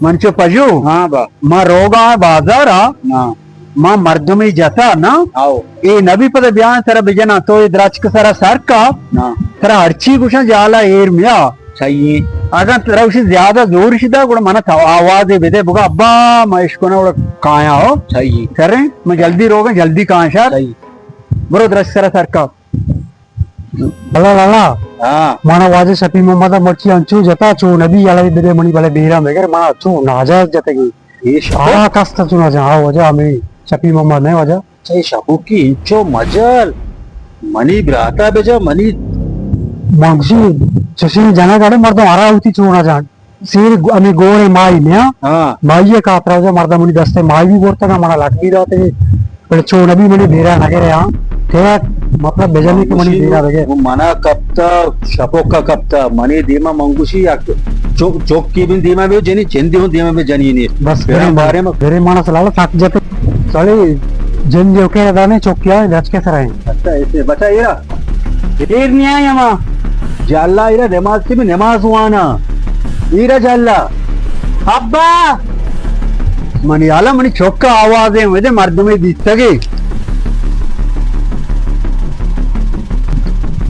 من چو پجو۔ ہاں با۔ ما روگا بازارا۔ ہاں۔ ما مردمی جتا نا۔ آؤ۔ اے نبی پدا بیان سرا بجنا، تو اے درچک سرا سر کا۔ ہاں۔ ترا ہرچی گوشاں جالا ایر میا۔ صحیح۔ اگاں ترا وشی زیادہ زور شدا، گڑا منا تو آوازے بدے، بگا ابا ما اشکنا گڑا کایا ہو۔ صحیح۔ کریں، من جلدی روگا، جلدی کایا شر۔ صحیح۔ برو درچک سرا سر کا۔ لالا، لالا۔ ہاں۔ منا واجہ شفیع محمد مرچی انچو جتا، چو نبی علی بدے منی بلے بیرا مگر منا چو ناجائز جتگی۔ اے شپو؟ آ کست چو ناجائز، ہاں واجہ ہمیں شفیع محمد نہیں واجہ۔ اے شپو کی انچو مجل، منی براتا بجا منی۔ منگشی چشیں جنگ اڑے مردم ہرا ہوتی چو ناجائز۔ سیر گو-، ہمیں گورے مائی نیا۔ ہاں۔ مائی کا ترا جو مردم منی دستے مائی بھی بورتا، منا لٹ بھی داتے۔ بلے چو نبی منی بیرا نگرے ہاں۔ کہ مطلب بجنی کہ منی بیرا بگے۔ وہ منا کپتا، شپوکا کپتا، منی دیما منگوشی یک چو-، چوکی بن دیما بے جنی، چندی ہوں دیما بے جنی نی۔ بس بیرا بارے میں۔ میرے مانا سلالہ تھک جاتے۔ سالی جن جو کے دانے چوکی آئے، دچ کے سرائیں۔ اچھا، ایسے بچا ایرا۔ دیر نہیں آئی ہما۔ جالا ایرا نماز کی بھی نماز وانا۔ ایرا جالا۔ ابا! منی حالا منی چوکا آوازیں، مجھے مردمی دیتگی۔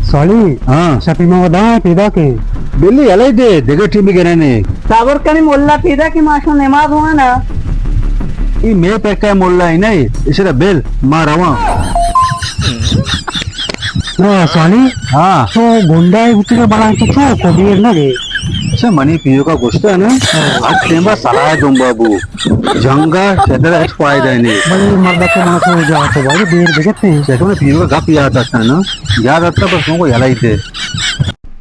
سالی، ہاں۔ شپی ما ودا پیدا کے۔ بلی علی دے، دگہ ٹیم گرنے۔ صبر کنی مولا پیدا کے ما شو نماز وانا۔ ای میں پہ کہ مولا ہی نہیں، اسے بل ما رواں۔ نا، سانی؟ ہاں۔ تو گنڈا ہے، بچے بڑا تو چو کو دیر نہ گئے۔ اچھا، منی پیو کا گشتا ہے نا، ہاں۔ ہر ٹیم با صلاح دوں بابو۔ جنگا شدر ہچ فائدہ نہیں۔ بلے مردا کو منا تو جا تو بھائی دیر بگتے ہیں۔ چیک میں پیو کا گپ یاد آتا ہے نا، یاد آتا بس ان کو یلائی دے۔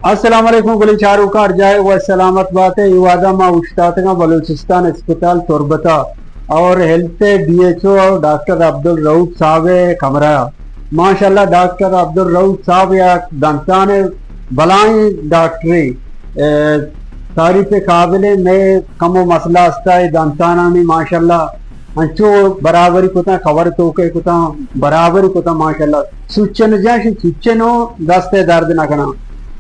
السلام علیکم گلی چاروکاں، ہر جاہ و سلامت بات ہے۔ یہ وعدہ ما اشتاتگاں بلوچستان اسپتال تربتا اور ہیلتھ ڈی ایچ او اور ڈاکٹر عبدالرؤف صاحب کمرہ۔ ماشاءاللہ ڈاکٹر عبدالرؤف صاحب یک دنتان بلائیں ڈاکٹرے، اے، تعریف قابل۔ میں کم و مسئلہ ہستا ہے دنتانانی ماشاءاللہ انچو برابری کتاں، کور توکے کتاں، برابری کتاں ماشاءاللہ۔ سوچن جاش سوچن و دست درد نہ کناں۔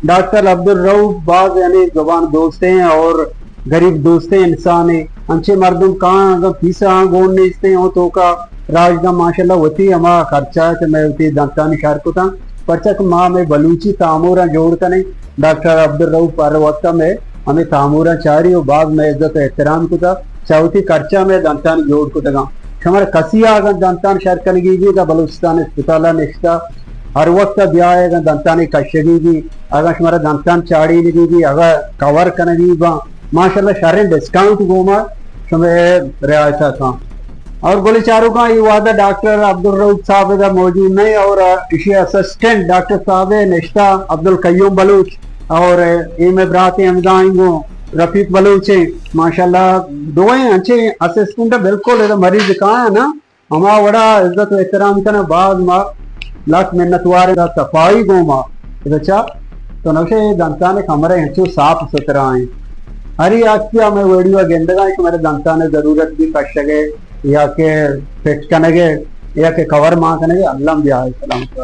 ڈاکٹر عبدالرؤف باز یعنی زبان دوستیں اور غریب دوستیں انسانے۔ انچے مردم کاں اگاں پیسہ آں گون نیستیں، او توکا راج دا ماشاءاللہ وتی ہما خرچہ کہ میں وتی دنتانی شر کتاں، پرچا کہ ما ہمیں بلوچی تاموراں جوڑ کنیں۔ ڈاکٹر عبدالرؤف ہر وقت میں ہمیں تاموراں چاری و باز میں عزت و احترام کتا، چا وتی خرچہ میں دنتان جوڑ کتگاں۔ شمارا کسی آگاں دنتان شر کنگی بھی دا بلوچستان اسپتالہ نشتا، ہر وقت بیائے اگاں دنتانی کشگی بھی، اگاں شمارا دنتان چاڑینگی بھی، اگاں کور کنگی با، ماشاءاللہ شریں ڈسکاؤنٹ گوما شمے رعایت کاں۔ اور گلی چاروکاں، یہ وعدہ ڈاکٹر عبدالرؤف صاحب ادا موجود نہیں اور اشی اسسٹنٹ ڈاکٹر صاحب نشتہ عبدالقیوم بلوچ اور اے میں برات ہمدائیں گو رفیق بلوچ ہیں۔ ماشاءاللہ دوئیں انچے اسسٹنٹ بالکل ادا مریض کہاں ہے نا، ہما وڑا عزت و احترام کناں، باز ما لک منتوار ایں۔ صفائی گوما ادا چا تو نوشے دنتان کمرہ انچو صاف ستھرا ایں۔ ہری آکتی ہمیں ویڈیو گندگا کہ میرے دنتان ضرورت بھی کشگے یا کہ فٹ کنگے یا کہ کور مان کنگے، اللہ بیا ہے سلامت۔